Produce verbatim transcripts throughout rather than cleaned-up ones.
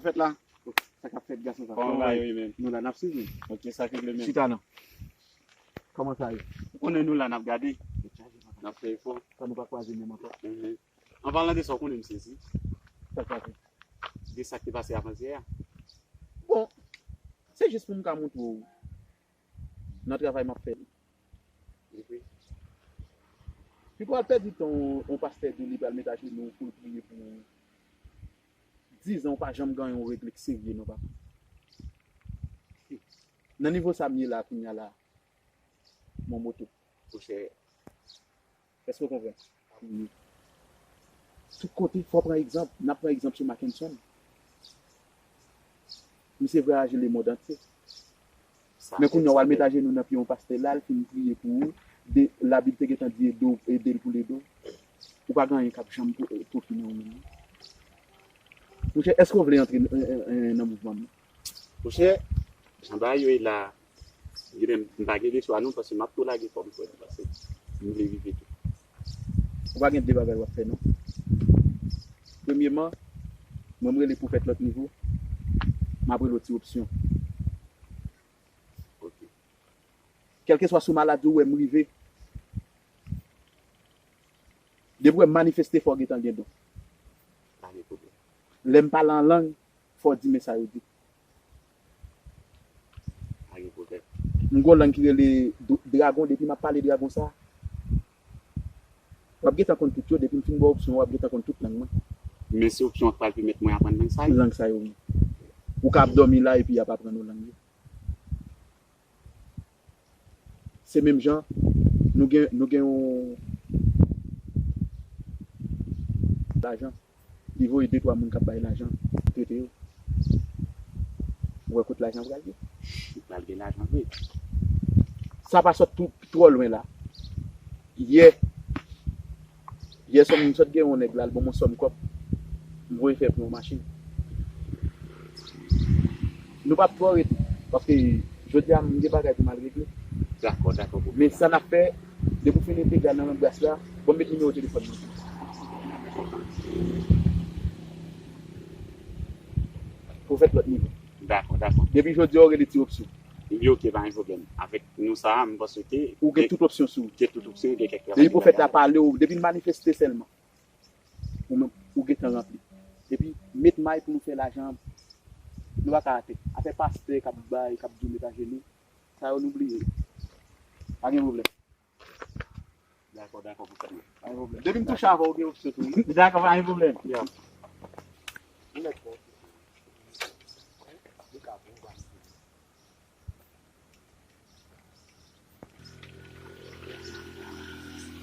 Fèt la. Sa k ap fèt, gason sa? Kòman bagay yo ye, menm? Nou la, n ap swiv, menm. Ok, sa k regle, menm? Chita, non. Kòman sa ye? Ou konnen nou la, n ap gade. N ap fè efò. Sa nou pa kwaze menm ankò. Mhm. An palan de sa, ou konnen m sezi. Sa k pase? De sa k te pase avanvyè a. Bon, se jis pou m ka montre w nan travay m ap fè. Wi. Pi pral pèdi tan yon pastè di li pral met ajenou pou l priye pou ou. Dizan ou pa janm gen yon regle k serye non, papa. Nan nivo sa m ye la kounye a la, mon moto. Monchè, èske w konprann? Tout kote, fò w pran egzanp. N ap pran egzanp sou Mackenson. Misye vwayaje lemond antye. Men kounye a, w al met ajenou nan pye yon pastè la, l fin priye pou ou. De, Labib te gentan di ede w, ede l pou l ede w. Ou pa gen anyen k ap janm po-, pwoki nan ou menm. Monchè, èske w vle antre, eh, eh, eh, nan mouvman m nan? Monchè, jan bagay yo ye la, genlè m pa gen lechwa non, paske m ap tou lage kò m frè m, paske m vle rive tou. Ou pa gen de bagay w ap fè non. Premyeman, mwen m rele pou fèt lòt nivo, m ap rele w ti opsyon. Ok. Kèlkeswa si w malad ou wè m rive, depi w wè m manifeste, fò w gentan gen don. Pa gen pwoblèm. Lè m pale an lang, fò w di men sa yo di. Pa gen pwoblèm. M gon lang ki rele dr-, dragon, depi m ap pale dragon sa, w ap gentan konn tout yo, depi m fin ba w opsyon, w ap gentan konn tout lang mwen. Men se opsyon an k pral pèmèt mwen aprann lang sa yo? Lang sa yo, wi. Ou ka ap dòmi la epi y ap aprann ou lang yo. Se menm jan, nou gen, nou gen yon lajan. Li voye de twa moun k ap bay lajan, trete yo. Ou wè kot lajan pral ye? Li pral gen lajan vre. Sa pa sot tou, twò lwen la. Yè, yè swa m sot gen yon nèg la, l ban m yon sòm kòb. M voye fè pou yon machin. Nou p ap twò rete, paske jodi a m gen bagay pou m al regle. Dakò, dakò, pwoblèm. Men sa n ap fè, depi w fin entegre nan Longras la, ban m met nimewo telefòn mwen. Pou fèt lòt nivo. Dakò, dakò. Depi jodi a, w rele ti opsyon. Li oke, pa gen pwoblèm. Avèk nou sa a, m panse ke ou gen tout opsyon sou ou. Gen tout opsyon, gen kèk travay. Depi pwofèt la pale w, depi l manifeste sèlman, ou menm, ou gentan ranpli. Epi, met may pou nou fè lajan, nou pa ka atè. Afè pastè k ap bay, k ap di w met ajenou, sa yo nou bliye. Pa gen pwoblèm. Dakò, dakò, pou fè l. Pa gen pwoblèm. Depi m touche avè w, gen opsyon tou, wi. Dakò, pa gen pwoblèm. Ya.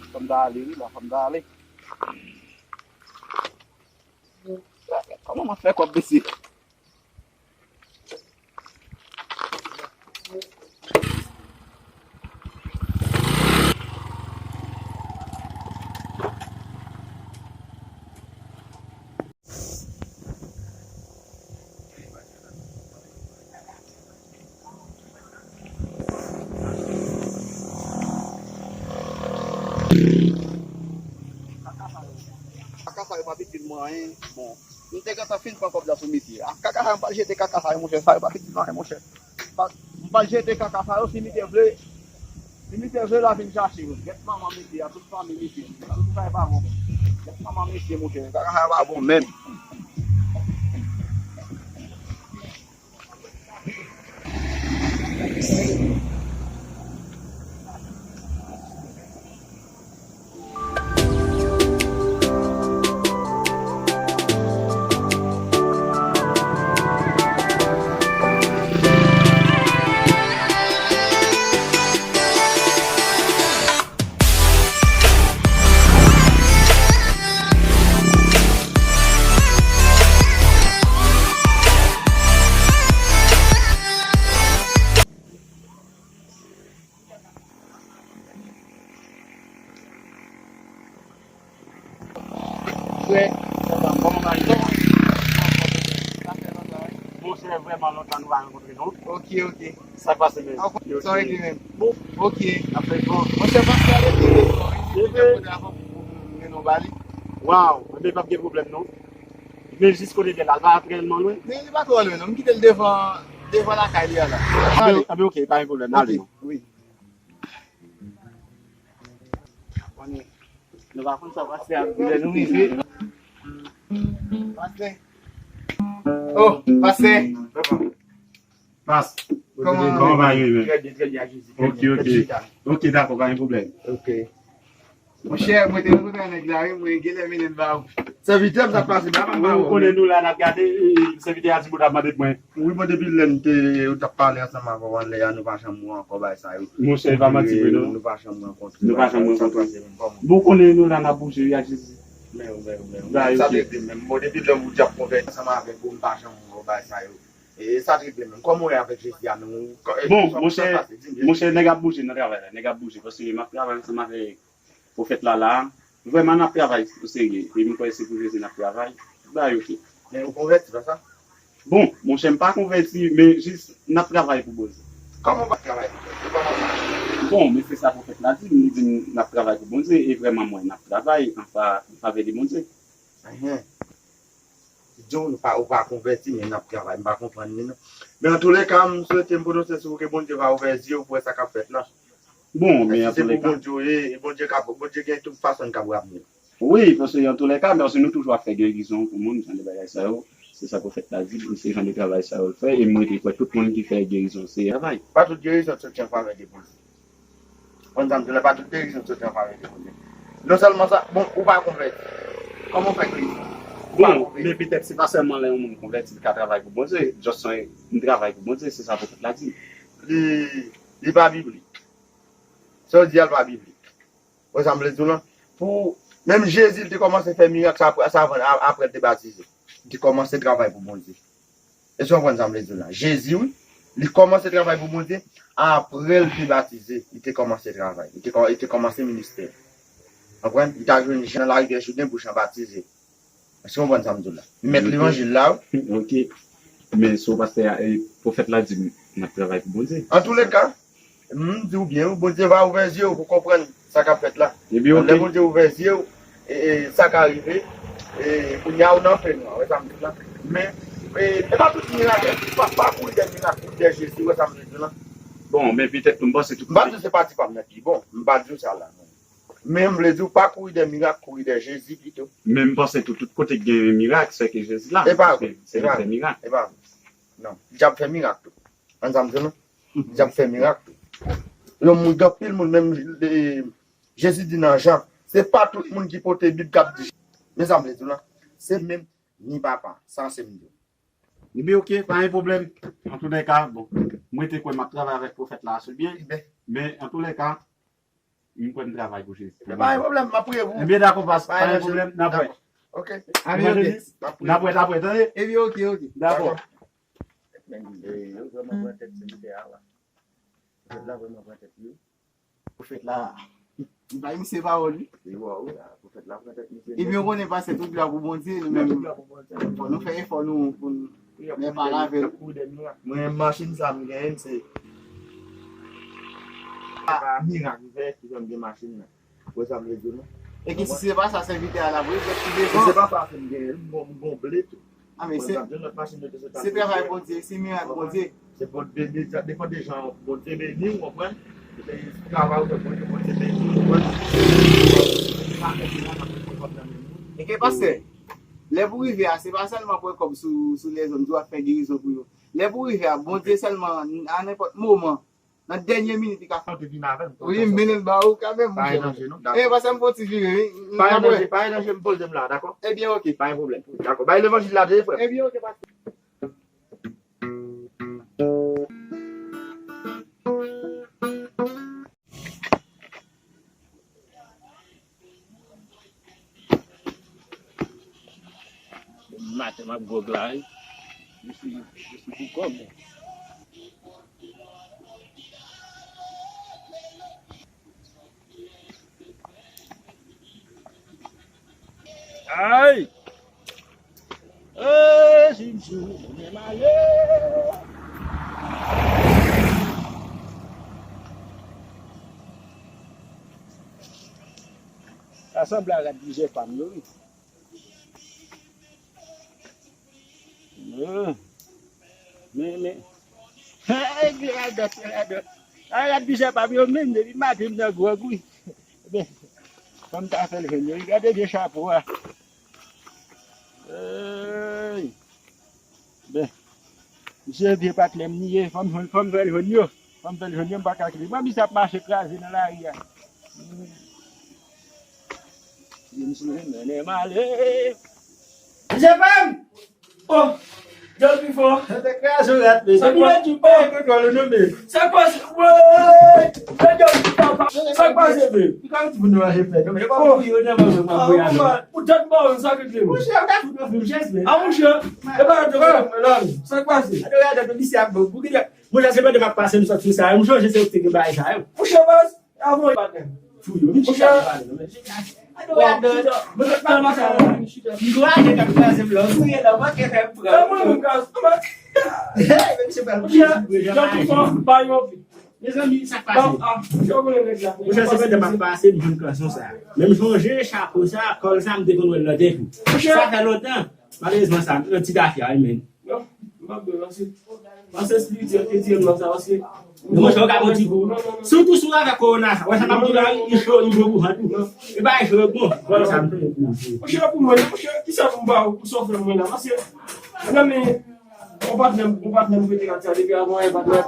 Fò m ta ale, wi, la, fò m ta ale. Kòman m ap fè kòb bese? Kaka sa yo pa t itil mwen anyen. Bon, m te gentan fin pran kòb la sou misye. A, kaka sa yo, m pral jete kaka sa yo, monchè. Sa yo pa t itil mwen anyen, monchè. Pa, m pral jete kaka sa yo, si misye vle, si misye vle, l a vin chache yo. Gèt manman misye a, tout fanmi misye. Sa yo pa bon. Gèt manman misye, monchè. Kaka sa yo pa bon menm. Frè, kòman bagay yo? Monchè, vrèman lontan nou pa rankontre, non? Ok, ok. Sa k pase menm? Sa w regle menm? Bon. Ok. N ap fè bon. Monchè, pastè a rete, wi. Epi, men nou ba li. Waw, men p ap gen pwoblèm, non. Men jis kote l ye la, l pa trè lwen, lwen. Men li pa twò lwen, non. M kite l devan, devan lakay li a la. Anben, anben, ok, pa gen pwoblèm, n ale, non. Wi. Nou pa konn sa pastè ap di lè nou rive. Pastè. Oh, pastè. Pas. Kòman, kòman bagay yo, men? Trè byen, trè byen, a Jezi. Ok, ok. Ok, dakò, pa gen pwoblèm. Ok. Monchè, mwen te renkontre nèg la, wi, mwen genlè mennen l ba ou. Sèvitè m, sa k pase, ba m ba ou. Ou konnen nou la, n ap gade, e, sèvitè a di moun ap mande mwen. Wi, bon, depi lè n te, ou t ap pale ansanm avè w anlè a, nou pa janm wè ankò bagay sa yo. Monchè, e pa manti vre, non. Nou pa janm rankontre. Nou pa janm rankontre. Bon, ou konnen nou la, n ap bouje, wi, a Jezi. Men, men, men, men. Sa te di menm. Bon, depi lè ou di ap konvèti ansanm avèk ou, m pa janm wè bagay sa yo. E sa trete menm. Kòman w ye avèk Jezi a menm? Bon, monchè, monchè, nèg ap bouje nan travay la. Nèg ap bouje. Paske m ap travay ansanm avèk pwofèt la la. Vrèman, n ap travay pou serye. E m kwè se pou Jezi n ap travay. Bagay ok. Men ou konvèti, pa sa? Bon, monchè, m pa konvèti, men jis n ap travay pou Bondye. Kòman w pa travay pou Bondye? Kòman sa? Bon, men se sa pwofèt la di m. Li di m n ap travay pou Bondye. E vrèman, mwen, n ap travay an fa-, an favè de Bondye. Enhen. Di w, nou pa, ou pa konvèti, men n ap travay. M pa konprann li, non. Men antouleka, m swete, m pwononse sou ou ke Bondye va ouvè zye w pou wè sa k ap fèt la. Bon, men antouleka. Si se pou Bondye w ye, e Bondye ka, Bondye gen tout fason l ka pou avni w. Wi, paske antouleka, men paske nou toujou ap fè gerizon pou moun, jan de bagay sa yo. Se sa pwofèt la di, se jan de travay sa yo l fè, e m rete kwè tout moun ki fè gerizon se travay. Pa tout gerizon soti an favè de Bondye. Konn sa m di w la, pa tout gerizon soti an favè de Bondye. Non sèlman sa, bon, ou pa konvèti. Kòman w fè ki ou pa konvèti? Bon, men petèt se pa sèlman lè yon moun konvèti, li ka travay pou Bondye. Just yon travay pou Bondye, se sa pwofèt la di. Li, li pa biblik. Sa w di a, l pa biblik. Wè sa m vle di w lan? Pou, menm Jezi, li te kòmanse fè mirak sa apre, sa avan, a-, apre l te batize. Li te kòmanse travay pou Bondye. Èske w konprann sa m vle di w la? Jezi, wi, li kòmanse travay pou Bondye apre l te batize. Li te kòmanse travay. Li te kò-, li te kòmanse ministè. Konprann? Li t al jwenn Jan nan larivyè Jouden pou Jan batize. Èske w konprann sa m di w la? Li mèt levanjil la, wi. Ok. Men so pastè a, e, pwofèt la di m n ap travay pou Bondye. Antouleka, M di w byen, wi, Bondye va ouvè zye w pou konprann sa k ap fèt la. Ebyen, ok. Lè Bondye ouvè zye w, e, e, sa ka rive, e, kounye a ou nan fènwa, wè sa m di w la. Men, e, e pa tout mirak, pa, pa kouri dèyè mirak, kouri dèyè Jezi, wè sa m di w la. Bon, men petèt tou m panse tout. M pa di w se pati pa m nan ki bon, m pa di w sa la, non. Men m vle di w pa kouri dèyè mirak, kouri dèyè Jezi pito. Men m panse tou, tout kote k gen mirak, se ke Jezi la. E pa vre, se li k fè mirak. E pa vre. Non, dyab fè mirak tou. Konn sa m di w non? Dyab fè mirak tou. Yon moun, gen anpil moun, menm, e, Jezi di nan Jan, se pa tout moun ki pote Bib k ap di. Men sa m vle di w lan, se menm ni papa, sa se m di w. Ebyen, ok, pa gen pwoblèm. Antouleka, bon, mwen te kwè m ap travay avèk pwofèt la, se byen. Men, antouleka, M kwè m travay pou Jezi. Men pa gen pwoblèm, m ap priye pou ou. Ebyen, dakò, pas, pa gen pwoblèm, n ap wè. Ok. Evanjelis, n ap wè, n ap wè, tande? Ebyen, ok, ok. Dakò. Men, e, yo vrèman pran tèt sèvitè a la. Pwofèt la vrèman pran tèt li. Pwofèt la, li pa misye pawòl, wi. Li wè, wi, pwofèt la pran tèt misye. Ebyen, ou konnen pastè tout glwa pou Bondye, nou menm. Tout glwa pou Bondye. Fò nou fè efò nou pou nou Mwen pa lave l. Mwen, machin sa m genyen, se pa mirak m fè ki fè m gen machin nan. Ou wè sa m vle di w, non? E ki si se pa sa, sèvitè a la, wi, lòt ki devan. E se pa sa fè m genyen, m gon, m gon ble tou. A, men se, se travay Bondye, se mirak Bondye. Se bon, de, de, sa depann de jan Bondye beni w, konprann? E travay ou fè Bondye, Bondye beni w, konprann? E ke pastè, lè pou rive a, se pa sèlman pran kòb sou, sou lèzòm, di w ap fè gerizon pou yo. Lè pou rive a, Bondye sèlman, a nenpòt moman, nan dènye minit, li ka fè. Ou te vin avè m, wi, m mennen l ba ou kanmenm, monchè. Pa gen danje, non. E, pastè, m fè yon ti vire, wi. Pa gen danje, pa gen danje, m poze m la, dakò? Ebyen, ok. Pa gen pwoblèm. Dakò, bay levanjil la, tande, frè. Ebyen, ok, pastè. Maten m ap gwòg la, wi. Mesye, mesye pou kòb. Ay! Eh, Jimjou, mwen malè. Sa sanble a rad plizyè fanm yo, wi. Ah, men, men. Hey, gen radòt, gen radòt. A, rad bichè pa m yo menm, depi maten m nan gwòg, wi. Men, fò m ta fè l jwenn yo. Gade vye chapo a. Hey. Ben, misye vye patnè m li ye. Fò m jwenn, fò m fè l jwenn yo. Fò m fè l jwenn yo, m pa ka kite. Mwen, misye ap mache kraze nan lari a. Misye mennen m ale. Misye pa m! Oh! John Pifò. Sa te kraze yon rat, men. Sa k pase? Oh! Sa k pase? Wè! John Pifò. Sa k pase, men? Ki kòm ti moun nan manje fè? Non, men yo pa pou yo nan manje mwen, mwen, mwen. Ou tèt mò, sa k regle, men. Monchè, ou ta fout mwen fou chèz, men. Ah, monchè. E pa yo te mwen la, men. Sa k pase? Adoratè, misye ap bon. Pou ki Mwen, lè se mande m ap pase, m sot sou sa. M sonje se ou ki te gen bagay sa yo. Monchè, baz, avan, patnè. Fou yo, vin chita la pale, non, men. Adoratè, mwen sot nan machin. Pigo a te kap kraze m la. Ou touye la, manke fè m pran. E mwen, mwen kraze. Hey, men misye pral Monchè, Jan Pifò, bay yon vi. Mezanmi, sa k pase? Monchè, se mande m ap pase, m jwenn kanson sa. Men m sonje chapo sa, kòl sa, m te konn wè l nan depi. Sa fè lontan. Malerezman, sa, yon ti gafya, wi, men. Non, m p ap bwè, paske, paske espirityèl te tiye m nan sa, paske. Non, monchè, ou ka pran ti kou. Sitou si w avèk kowona sa. Wè sa m ap di la, li cho, li cho pou vant ou. E pa cho, bon, bon, sa m tou. Monchè, pou mwen, monchè, kisa pou m ba ou, pou sa w fè mwen la, paske, nan men, yon patnè, yon patnè m prete kat sa, depi avan, yon patnè.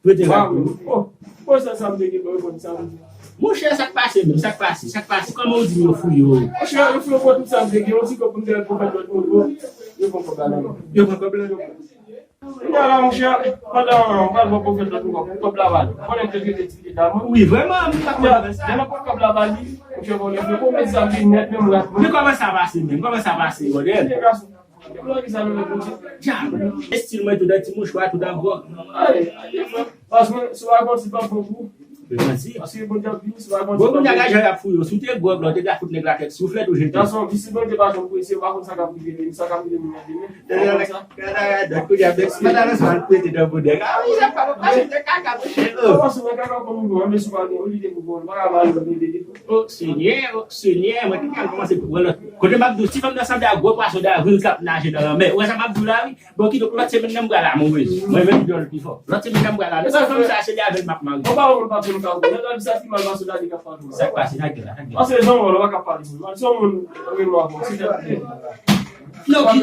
Prete kat. Oh, bon, sa, sa m te gen, bon, sa m te Monchè, sa k pase menm? Sa k pase? Sa k pase? Kòman ou di m yo fouye w? Monchè, yo fouye w pran tout sa m te gen, yon ti kòb pou m te al pran lòt moun, yo pran kòb la nan men m. Yo pran kòb la? Kounye a la, monchè, pandan m pral pran pwofèt lòt moun, kòb la pa li. Konnen m te trete ti fi ta mwen. Wi, vrèman, m pa konn sa. Lè m ap pran kòb la pa li, monchè, bon, li fè bon, men sa vin nèt, men m rat. Men kòman sa pase menm? Kòman sa pase, bòdèl? Depi lè ki sa nou lè Bondye? Djab. Estil mwen tout an ti mouchwa, tout an gwòg. Ay, ay, frè. Paske si w pa konn si pa bon pou ou. Yo manti. Paske Bondye ap vini, si w pa konn si pa bon pou ou. Bon, kounye a, jan y ap fouye w. Si w te gwòg la, w te ka fout nèg la kèk souflèt ou jete. Gason, si Bondye pa janm prese, w pa konn sa k ap rive demen, sa k ap rive moun nan demen. Ou pa konn sa? Kounye a, Mèsi Matalon sa al prete nan Bondye. Ah wi, sa pa bon, pa jete kaka, monchè. Ou panse nan kaka pou moun, men si w pa gen, ou lide pou bon, ou pa ka ba l lòt lide. O Senyè, o Senyè, mwen te pral kòmanse pran lòt. Kote m ap di w, ti fanm nan sanble ak gwo pwason davril k ap naje nan lanmè. Ou wè sa m ap di w la, wi? Bon, kidonk, lòt semèn nan m pral amourez. Mwen menm, djòl pi fò. Lòt semèn nan m pral la. Men se fanm sa, se li avè l m ap marye. Bon, pawòl ou pa di m ka wè. Lè sa di sa pi mal pase w ta di k ap pale. Sa k pase, sa k gen la, sa k gen la. Paske zanmi w la, w pa ka pale moun. Se yon moun renmen avè w, se tèt li. Non, ki.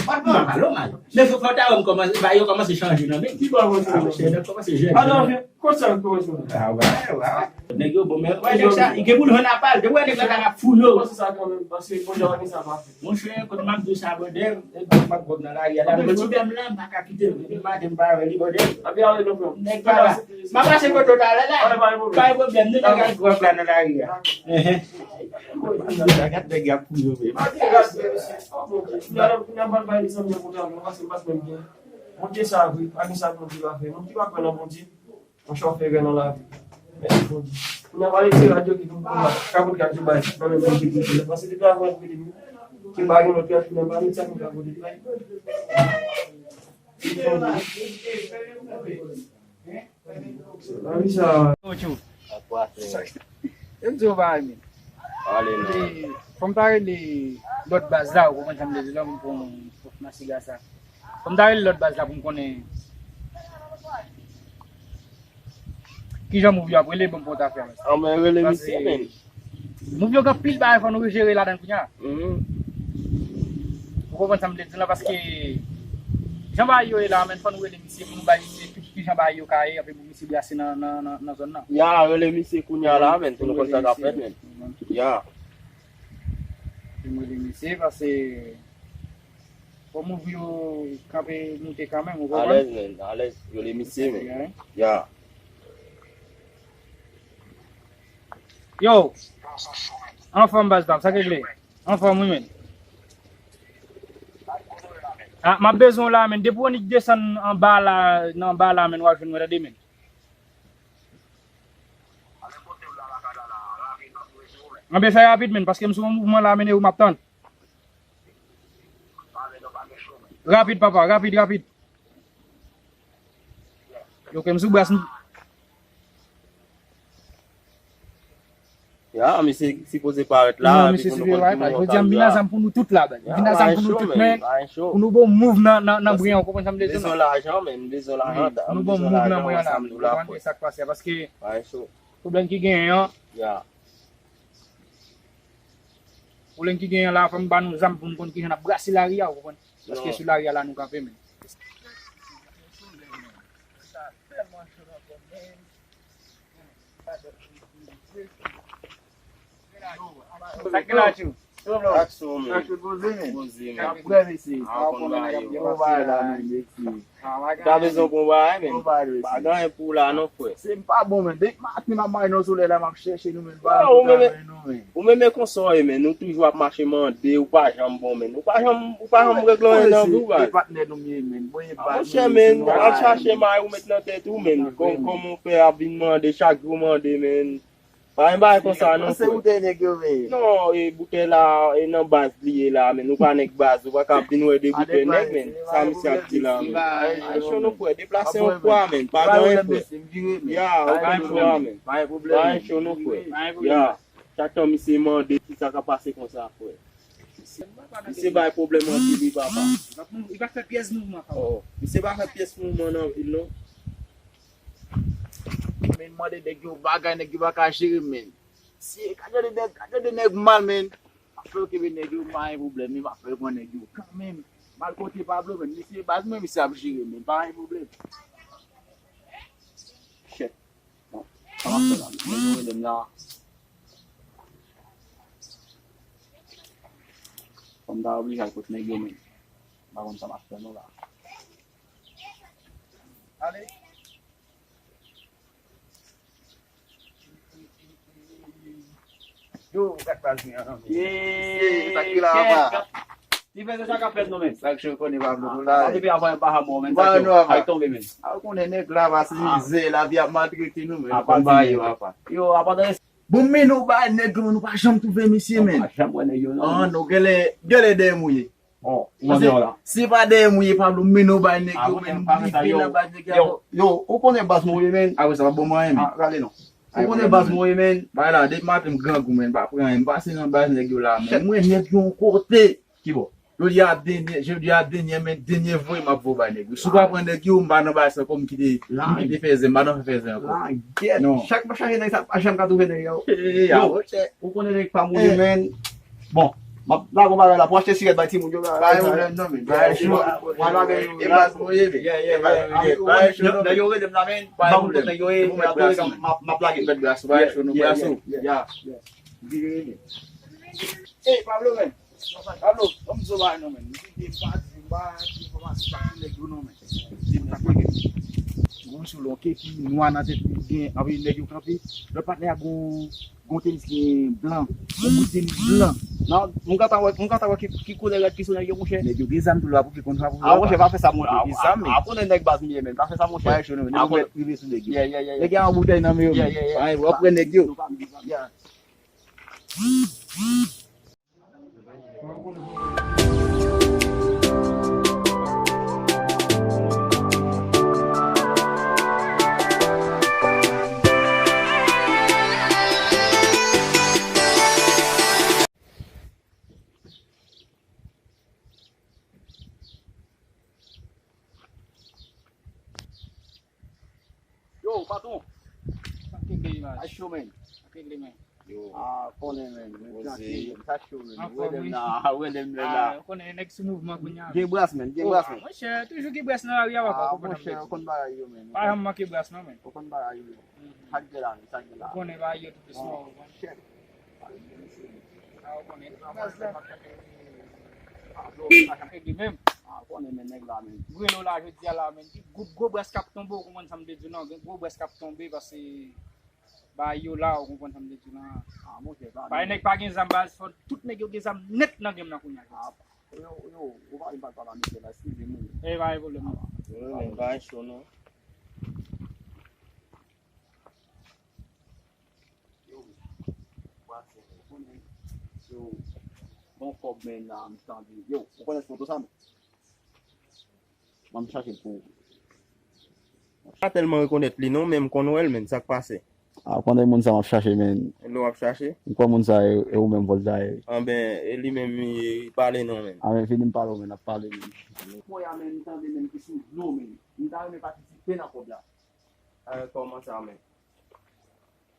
Mal, mal, mal. Men fò, fò ta wè m kòmanse, ba yo kòmanse chanje nan men. Ki bò yo kòmanse chanje? Nèg kòmanse jèn. Adan, kot sa yo kòmanse? Ah, wè, wè, wè. Nèg yo bon, men wè nèg sa, li gen pou l jwenn apa l. Depi w wè nèg la ta ap fou yo. Kòmanse sa kanmenm, paske Bondye pa gen sa pa fè. Monchè, kote m ap di w sa, brother, e m ap gwòg nan lari a la. Mwen ti dam la, m pa ka kite l. Depi maten m pa wè li, brother. Nèg pa la. M ap pase kote w talè la. Pa gen pwoblèm, nou nèg ak gwòg la nan lari a. Enhen. Gad nèg y ap pou yo, men. Bondye sa vre, pa gen sa Bondye pa fè. Moun ki pa kwè nan Bondye, monchè, w fè erè nan lavi. Mèsi Bondye. Kounye a, pale ti radyo ki pou m ka pote kèk ti bagay nan men Bondye pou di la. Paske depi avan l prete m, ki pa gen lòt radyo nan pale sa pou m ka pote li. Lavi sa. Yo, m di w bagay, men. Pale non. E, fò m ta rele lòt baz la, ou konprann sa m vle di la, m pran pwòf masiga sa. Fò m ta rele lòt baz la pou m konnen kijan mouv yo ap rele, bon, pou w ta fè. Anben, rele misye, men. Mouv yo gen anpil bagay fò nou jere ladan l kounye a. Mhm. Ou konprann sa m vle di la, paske jan bagay yo ye la, men fò nou rele misye pou nou bay misye tout kijan bagay yo ka ye, anfen pou misye brase nan, nan, nan, nan zòn nan. Ya, rele misye kounye a la, men, pou nou konn sa k ap fèt, men. Ya. Pou mwen rele misye, paske fò mouv yo kanpe moute kanmenm, ou konprann? Alèz, men, alèz, rele misye, men. Ya. Yo, anfòm baz la, sa k regle? Anfòm wi, men. Ah, m ap bezwen w la, men. Depi w annik desann anba la, nan anba la, men, w a jwenn mwen, tande, men. Anben, fè rapid, men, paske m sou yon mouvman la, men, e ou m ap tann. Rapid, papa, rapid, rapid. Ok, m sou bras, m. Ya, misye sipoze parèt la, non, epi misye pou nou sipoze konn parèt la. Jodi a, m vin a zam pou nou tout la, baz. M vin a zam pou nou tout, men. Pou nou bon move nan, nan, nan bren an, ou konprann sa m vle di, non? Bezwen lajan, men, bezwen lajan. Wi, pou nou bon move nan bren an la, ou konprann, se sa k pase a, paske pwoblèm ki genyen an, pwoblèm ki genyen an la, fò m ba nou zam pou nou konn kijan n ap brase lari a, ou konprann? Paske sou lari a la nou kanpe, men. Sa k gen la, Tchou? Ak sou, men. Ak sou poze, men. Poze, men. Ap prè, mesye. Ah, ou konn bagay yo. Ou bay la, men, mesye. Ou ta bezwen pou bagay, men. Pa gen anyen pou ou la, non, frè. Se m pa bon, men. Depi maten m ap mache nan solèy la, m ap chèche nou, men. Ou menm, ou menm e konsa w ye, men. Ou toujou ap mache mande, ou pa janm bon, men. Ou pa janm, ou pa janm regle anyen nan vi w, baz. Patnè nou ye, men. Monchè, men, al chache may ou met nan tèt ou, men. Kòman w fè ap vin mande, chak jou mande, men. Pa gen bagay konsa, non, frè. Se boutèy nèg yo, men. Non, e boutèy la, e nan baz li ye la, men. Ou pa nèg baz, ou pa ka vin wè de boutèy nèg, men. Sa misye ap di la, men. Ay, cho, non, frè, deplase yon fwa, men. Pa gen anyen, frè. Ya, ou pa gen fwa, men. Pa gen cho, non, frè. Ya. Chak tan misye mande, kisa k ap pase konsa, frè? Misye bay pwoblèm anpil, wi, papa. Li pa fè pyès mouvman, papa. Oh, misye pa fè pyès mouvman nan vil, non. Men, mande nèg yo bagay, nèg yo pa ka jere, men. Si, gade de nèg, gade de nèg mal, men. M ap fè yo kenbe nèg yo, pa gen pwoblèm, men m ap fè yo pran nèg yo kanmenm. M al kote Pablo, men. Misye baz mwen, misye ap jere, men. Pa gen pwoblèm. Shit. Bon, sa m ap fè la, men. Nèg yo rele m la. Fò m ta oblije al kot nèg yo, men. M pa konn sa m ap fè non la. Ale. Yo, gad baz mwen an, men. Ye, sa ki la, papa? Ti frè, se sa k ap fèt non, men. Sa k cho konnen pa vle nou la. Depi avan pa ha mò, men. Sa k cho ay tonbe, men. A, ou konnen nèg la, pa se mizè, lavi ap maltrete nou, men. Apa ba yo, apa. Yo, apa. Bon, men nou bay nèg yo, men nou pa janm twouve misye, men. Pa janm wè nèg yo, non. Ah, nou genlè, genlè dèyè mouye. Oh, ou mande la. Si pa dèyè mouye, Pablo, men nou bay nèg yo, men nou rive nan bay nèg yo. Yo, ou konnen baz mouye, men. Apre sa, pa bon mwen, men. Ah, rale non. Ou konnen baz mouye, men. Bay la, depi maten m grangou, men, pa pran anyen. M pase nan baz nèg yo la, men. Mwen, nèg yo yon kote. Ki bò? Jodi a dènyè, jodi a dènyè, men dènyè voye m ap voye bay nèg yo. Si w pa pran nèg yo, m pa nan bay sa, kòm ki te, ki te fè zen, m pa nan fè zen ankò. Non. Chak m ap chache nèg sa, pa janm ka twouve nèg yo. Ou konnen nèg pa mouye, men. Bon, m ap lage yon bagay la pou achte sirèt bay timoun yo. Bay pwoblèm non, men. Bay cho. Mwen lage yon. E baz mouye, men. Nèg yo rele m la, men. Bay pwoblèm. M ap lage. Mèt bras ou, bay cho, nou bras ou. Ey, Pablo, men. Pablo, ban m di w bagay non, men. M kite m pa di, m pa di enfòmasyon sa pou nèg yo non, men. Di m sa k pase. Gon sou lon kepi nwa nan tèt li, gen anpil nèg yo kanpe. Lòt patnè a gon, gon tenis gen blan. Gon bout tenis blan. Non, m kontan wè, m kontan wè ki, ki koulè rad ki sou nèg yo, monchè. Nèg yo gen zam tou la, pou ki konn sa pou. Ah, monchè, pa fè sa, monchè. Nèg yo gen zam, men. A konnen nèg baz m ye, men. Pa fè sa, monchè. Bay cho nou, men. Nèg yo mèt rive sou nèg yo. Nèg gen yon boutèy nan men yo, men. Wap pran nèg yo. Yo, patwon. Sa k regle, man? Ay, cho, man. Sa k regle, man? Yo. Ah, konnen, man. Mwen trankil, man. Sa cho, man. Ou rele m la, ou rele m la. Ah, ou konnen nèg sou mouvman kounye a. Gen bras, man, gen bras, man. Monchè, toujou gen bras nan lari a, papa. Ah, monchè, ou konn bagay yo, man. Pa janm manke bras, non, man. Ou konn bagay yo. Sa k gen la, sa k gen la. Ou konnen bagay yo tou dousman, ou konn. Shit. Gwo, gwo bras k ap tonbe, ou konprann sa m te di w lan, gen gwo bras k ap tonbe, paske bay yo la, ou konprann sa m te di w lan. Bay nèg pa gen zam, baz, fò tout nèg yo gen zam nèt nan game nan kounye a. Yo, yo, ou pa vin pale pale a misye la, eskize m, wi. E pa gen pwoblèm, non. Wi, men pa cho, non. Yo, bon kòb, men, la, m tande. Yo, ou konnen foto sa, men? Ban m chache l pou ou. M pa tèlman rekonèt li, non, men m konn wè l, men sa k pase. Ah, pandan moun sa m ap chache, men. Lè w ap chache? M kwè moun sa e, e ou menm fò l ta ye. Anben, e li menm, li pale non, men. Ah, men vini m pale w, men, n ap pale, men. Mwen a, men, m tande, men, ki sou dlo, men. M ta renmen patisipe nan kòb la. Ah, kòman sa, men?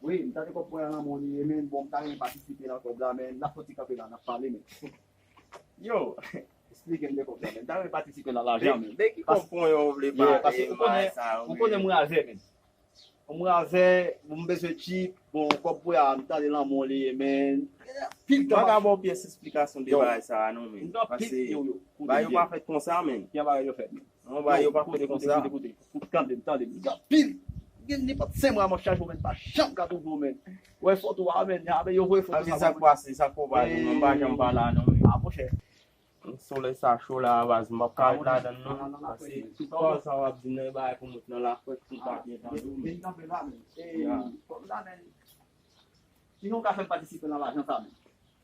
Wi, m tande kòb mwen an nan men w li ye, men, bon, m ta renmen patisipe nan kòb la, men, n ap fè yon ti kanpe la, n ap pale, men. Yo, eksplike m de kòb la, men, m ta renmen patisipe nan lajan, men. De ki kòb mwen yo vle pale, paske ou konnen, ou konnen mwen avè, men. Yon razè, bon, m bezwen tchip, bon, kòb pou a, m tande lanmò li ye, men. Pil tan. M pa ka ba w pyès esplikasyon de bagay sa a, non, men. Paske bagay yo pa fèt konsa, men. Kè bagay yo fèt, men. Non, bagay yo pa fèt konsa. Koute, koute, koute, koute. Tande, tande. Gen pil. Gen nenpòt senk mwa m ap chache w, men, pa janm ka twouve w, men. Wè foto a, men. Yo voye foto sa. Sa k pase, sa k pase, non, m pa janm pa la, non, men. Ah, monchè. Solèy sa cho la, baz, m p ap ka ret ladan l non. Paske tout pawòl sa w ap di nan e bagay pou mwen nan lafrèt pou m pa byen tande w, men. Vin kanpe la, men. E, kòb la, men. Sinon, w ka fè m patisipe nan lajan sa, men.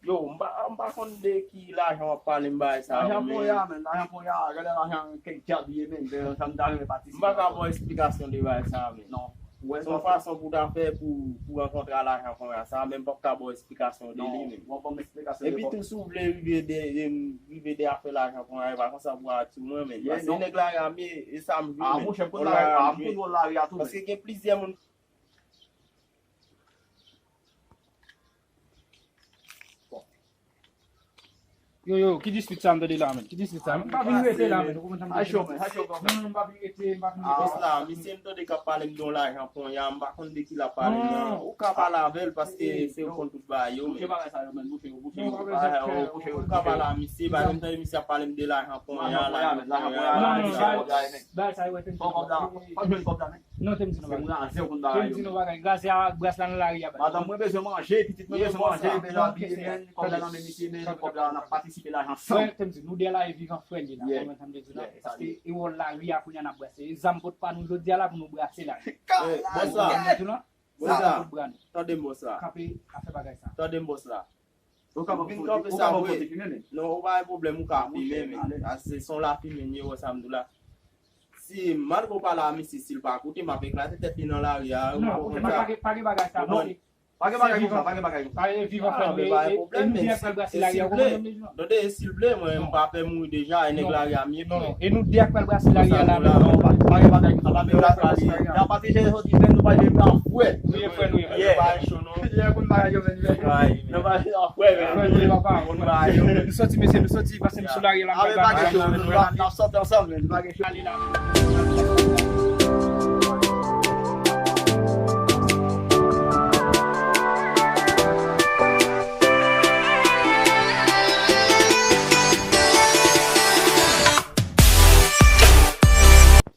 Yo, m pa, m pa konn de ki lajan w ap pale m bagay sa yo, men. Lajan Ponya, men. Lajan Ponya, gade lajan kèk djab ye, men. Sa m ta renmen patisipe. M pa ka ba w esplikasyon de bagay sa, men. Non. Se yon fason pou w ta fè pou, pou rankontre a lajan Ponya sa, men m p ap ka ba w esplikasyon de li, men. Non, w ap ban m esplikasyon de. Epi tou, si w vle rive de, de, rive de afè lajan Ponya, e pa konsa pou w ap di mwen, men. Paske nèg lari a m ye, e sa m jwe, men. Ah, monchè, m konn lari a tou, men. Paske gen plizyè moun. Yo, yo, ki dispit sa m tande la, men? Ki dispit sa? M pa vin rete la, men. Ou konprann sa m vle di? Non, non, m pa vin rete, m pa vin rete. Bòs la, misye m tande k ap pale m de yon lajan Ponya, m pa konn de ki l ap pale m nan. Ou ka pale avè l, paske se ou konn tout bagay yo, men. Bouche bagay sa yo, men. Bouche yo, bouche yo. Ou ka pale a misye, paske m tande misye ap pale m de lajan Ponya, lajan Ponya, lajan Ponya. Bagay sa yo, men. Fò kòb la, fò jwenn kòb la, men. Non, te m di nou bagay. Te m di nou bagay. Gaz a, gaz la nan lari a, baz. Madanm mwen bezwen manje, pitit mwen bezwen manje, bezwen abiye, men, kòb la nan men misye, men, kòb la n ap patisipe lajan ansanm. Frè, te m di nou de lari vivan frè li la, kòm sa m te di la. Paske e wòl lari a kounye a n ap brase. E zam pot pa nou jodi a la pou nou brase lari. Bòs la. Tande m, bòs la. Kanpe, afè bagay sa. Tande m, bòs la. Ou vin kanpe sa vre. Non, ou pa gen pwoblèm, ou ka fimen, men. Paske se yon lafimen ye, wè sa m di w la. Si malgre w pale a misye, si l pa koute, m ap eklate tèt li nan lari a. Non, ou pa gen, pa gen bagay sa, non. Pa gen bagay konsa, pa gen bagay konsa. Pa gen vivan frè, men pa gen pwoblèm, men si l vle, tande, si l vle, mwen, m pa pè mouri deja, e nèg lari a m ye. Non, non, e nou de ak pral brase lari a la, men. Non, pa gen bagay konsa, pa gen bagay konsa. N ap pataje jodi, men nou pa gen tan fwè. Nou ye frè, nou ye frè. Lè moun bagay yo vin vè. Nan bagay sa frè, men. Frè, nou papa. Nou soti, mesye, nou soti, pase m sou lari la, m pral bagay. N ap soti ansanm, men. Bagay ale la.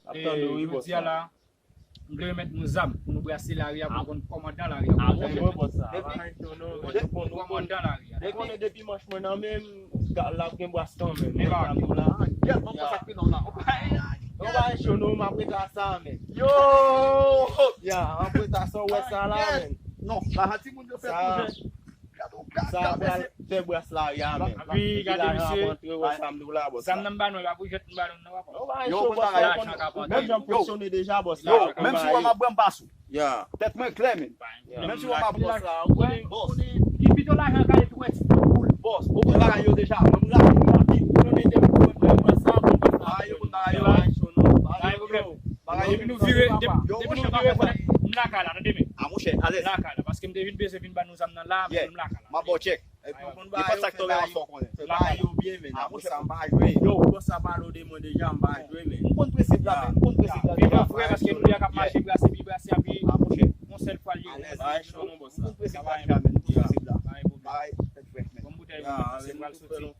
Ap tande w wi, bòs la. M vle remèt nou zam pou nou brase lari a, pou nou konn kòmandan lari a. Ah, bon, bon, bon, sa. Kòmandan lari a. Depi manch mwen nan men m, l ap gen bras kanmenm. Men pa gen la. Gèt, mwen konsa ki non la. Yo, pa cho non, m ap rete a sa, men. Yo! Ya, m ap rete a sa, w wè sa la, men. Non, la, timoun yo fè tou jen. Sa pral fè bras lari a, men. Wi, gade misye. Zam nan m ba nou, e pa pou jwèt m ba nou, non, papa. Yo, konn bagay yo, konn, menm jan m fonksyone deja, bòs la. Yo, menm si w wè m ap bwè, m pa sou. Tèt mwen klè, men. Menm si w wè m ap bwè, bòs. Ki pito lajan kale tou wè ti pou l. Bòs, ou konn bagay yo deja. Mwen m rapid, rapid. Ou konnen depi pou mwen, mwen sa, mwen sa. Bagay yo, konn bagay yo. Bagay yo, bagay yo. Depi nou vire, depi nou vire, m lakay la, tande men. Ah, monchè, alèz. M lakay la, paske m te vin bezwen vin ba nou zam nan la, men m lakay la. M ap ba w tchèk. Epi ou konn bagay yo, fè bagay yo byen, men. Ah, monchè, m pa jwe. Yo, bòs la pale w de mwen deja, m pa jwe, men. M konn prensip la, men. M konn prensip la. Vivan frè, paske nou de a k ap mache, brase, pi brase, api yon sèl fwa l ye. Alèz. Bagay cho non, bòs la. M konn prensip la deja, men. M konn prensip la. Bagay, tèt frè, men. Bon, boutèy, se pral soti.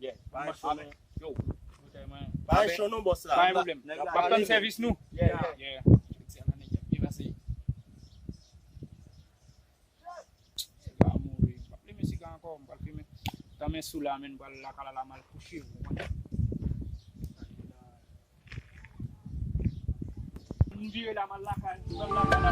Yeah. Bagay cho non. Yo, boutèy mwen. Bagay cho non, bòs la. Pa gen pwoblèm. M ap tann sèvis nou. Yeah, yeah. Yeah. Nèg la byen pase. Siga a mouri. M p ap limen siga ankò, m pral fimen. Tanmen sou la, men m pral lakay la, la m al kouche. M vire la, m al lakay, m al lakay la.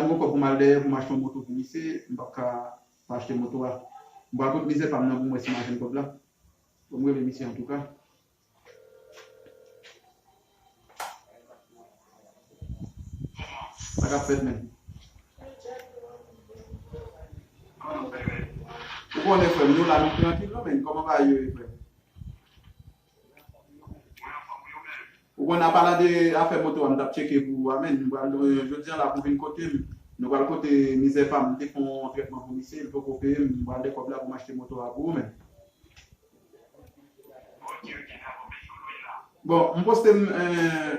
Mwen kòb pou m al dèyè pou m achte yon moto pou misye, m p ap ka pa achte moto a. M pral kot mizè pa m nan pou m wè si m a jwenn kòb la. Fò m rele misye antouka. Sa k ap fèt menm? Ou konnen frè m, nou la nou trankil non, men kòman bagay yo ye frè m? Ou konn apa la de afè moto a m t ap tcheke pou ou a, men m pral, euh, jodi a la pou vin kote m. Nou pral kote mizè pa m, m te fè yon trètman pou misye, li poko peye m, m pral de kòb la pou m achte moto a pou ou, men. Bon, m poste m, euh,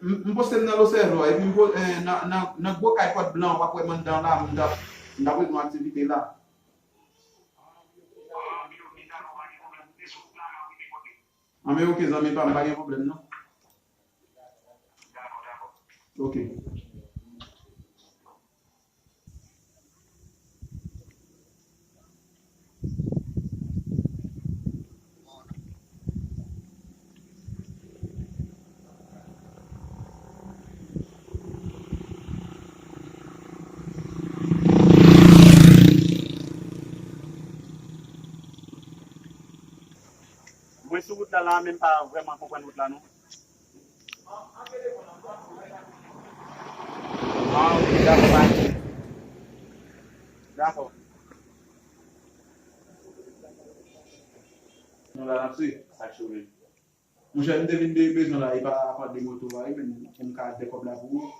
m, m poste m nan Losèvo, epi m po-, euh, nan, nan, nan gwo kay pòt blan, w ap wè m anndan la, m t ap, m t ap ret yon aktivite la. Anben, oke, zanmi pa m, pa gen pwoblèm, non. Ok. Mwen sou wout la, la, men m pa vrèman konprann wout la, non. Ah, ok, dakò, pa gen. Dakò. Nou la, n ap swiv. Sa k cho menm. Monchè, m te vin de bezwen la, e pa afè de moto a, wi, men pou m ka de kòb la pou ou.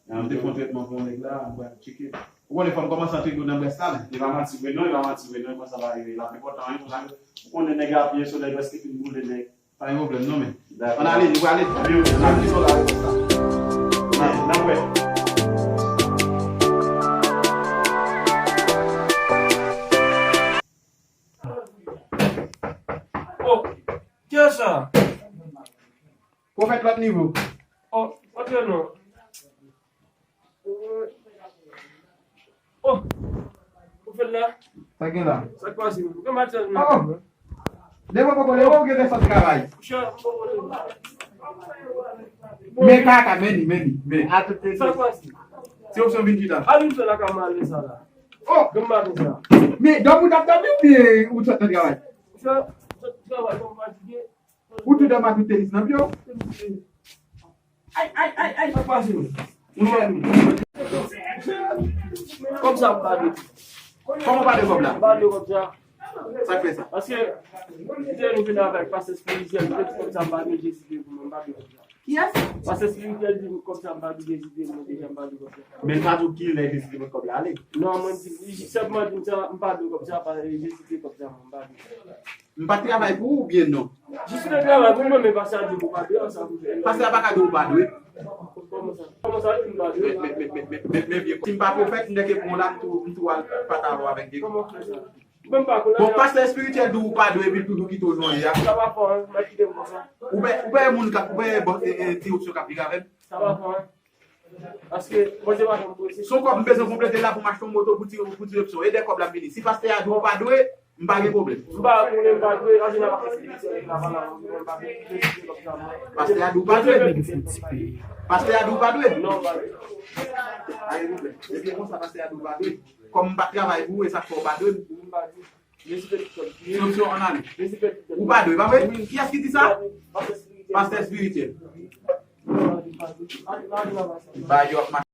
M te fè yon trètman pou yon nèg la, m pral tcheke. Ou konnen fò m kòmanse antre dlo nan brès la, men. E pa manti vre non, e pa manti vre non, e konsa bagay yo ye la. Enpòtan, wi, konsa. Ou konnen nèg a pye solèy prèske fin boule nèg. Pa gen pwoblèm non, men. Dakò. Ann ale, nou prale. Wi, wi. N ap di nou la repons la. N ap, n ap wè. Oh, kiyès sa? Pwofèt lòt nivo. Oh, antre non. Oh, ou fè l la? Sa gen la? Sa k pase? Ou gen matyaj menm? Oh! Leve poko, leve ou gen sòt travay. Men kaka, men li, men li, men a tout te. Sa k pase? Se opsyon vin chita. Al vin fè lakay male sa la. Oh! Gen maten sa. Men dòmi ou t ap dòmi oubyen ou t sòt nan travay? Ou sòt travay, ou fatige. Ou tou dòmi ak tout tenis nan pye w? Ay, ay, ay, ay, sa k pase menm? Monchè, kòb sa m pa dwe. Kòman w pa dwe kòb la? M pa dwe kòb sa. Sa k fè sa? Paske, lè nou vin avèk pastè espirityèl, li te di kòb sa m pa dwe, Jezi te pou mwen, m pa dwe kòb sa. Kiyès? Pastè espirityèl di kòb sa m pa dwe, Jezi te pou mwen, deja m pa dwe kòb sa. Men l pa di w kilè Jezi te mete kòb la ale? Non, mwen di, li sèlman di m sa, m pa dwe kòb sa, pa Jezi te kòb sa, mwen m pa dwe. M pa t travay pou ou oubyen non? Jis te travay pou mwen, men pastè a di ou pa dwe, sa pou fè. Pastè a pa ka di ou pa dwe. Kòman sa? Kòman sa, li di m pa dwe? Men, men, men, men, men, men, men, vye, si m pa pwofèt, m teke pou w la, m tou, m tou al patawo avèk de. Kòman fè sa? Mwen m pa konnen. Bon, pastè espirityèl di w ou pa dwe, epi l toujou kite w jan w ye a. Sa pa fò, hein, mwen kite m konsa. Ou pè, ou pè moun k ap, ou pè bon, e, e, ti opsyon k ap vin avè m. Sa pa fò, hein. Paske, mwen se pa janm prese. Se yon kòb m bezwen konplete la pou m achte yon moto pou ti, pou ti opsyon. E de kòb la m vini. Si pastè a di w ou pa dwe, m pa gen pwoblèm. M pa konnen m pa dwe, an jeneral pastè espirityèl la pa la, mwen pa dwe. Pastè a di w pa dwe. Pastè a di w pa dwe. Non, m pa dwe. Pa gen pwoblèm. Ebyen konsa pastè a di w pa dwe. Kòm m pa t travay pou ou, e sa k fè w pa dwe m. M pa dwe. Se opsyon ann ale. Ou pa dwe, pa vre? Kiyès ki di sa? Pastè espirityèl. Ba yo ap mache.